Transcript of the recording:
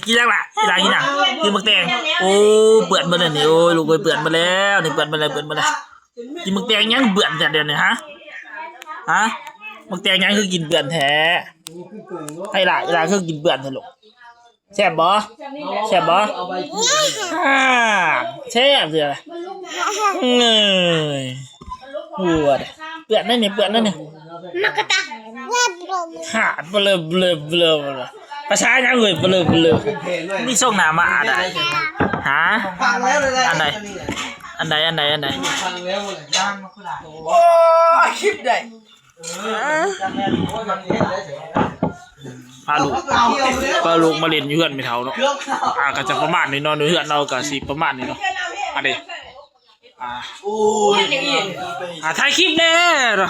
ກິນຫຍັງລະ? ອີ່ຫຼ້າກິນຫຍັງ? ກິນໝາກແຕງ. ໂອ້ ເປື້ອນເບິດແລ້ວນີ້. ໂອ້ຍ ລູກເອີຍ ເປື້ອນເບິດແລ້ວນີ້. ເປື້ອນເບິດແລ້ວ ເປື້ອນເບິດແລ້ວ. ກິນໝາກແຕງຫຍັງເປື້ອນແທ້ດຽວນີ້ ຮະ? ຮະ? ໝາກແຕງຫຍັງຄືກິນເປື້ອນແທ້? ໃຫ້ຫຼ້າ ອີ່ຫຼ້າຄືກິນເປື້ອນແທ້ລູກ? ແຊບບໍ່? ແຊບບໍ່? ອ່າ ແຊບເດ. ເອີຍ ປວດ ເປື້ອນນັ້ນນີ້ ເປື້ອນນັ້ນນີ້. ໝາກກະຕັກ ຂາດເບລອ ເບລອ ເບລອ. ພາສາຫຍັງເອີຍ ເບລອ ເບລອ? ມີຊົງໜ້າມາດະ. ຫາ? ອັນໃດ? ອັນໃດ? ອັນໃດ? ອັນໃດ? ໂອ້ຍ ຄລິບໃດ? ພາລູກ ພາລູກມາຫຼິ້ນຢູ່ເຮືອນແມ່ເຖົ້າເນາະ. ອ່າ ກໍຈະປະມານນີ້ເນາະ ຢູ່ເຮືອນເຮົາກໍຊິປະມານນີ້ເນາະ. ອັນນີ້ ອ່າ ອ່າ ຖ່າຍຄລິບແດ່ເນາະ.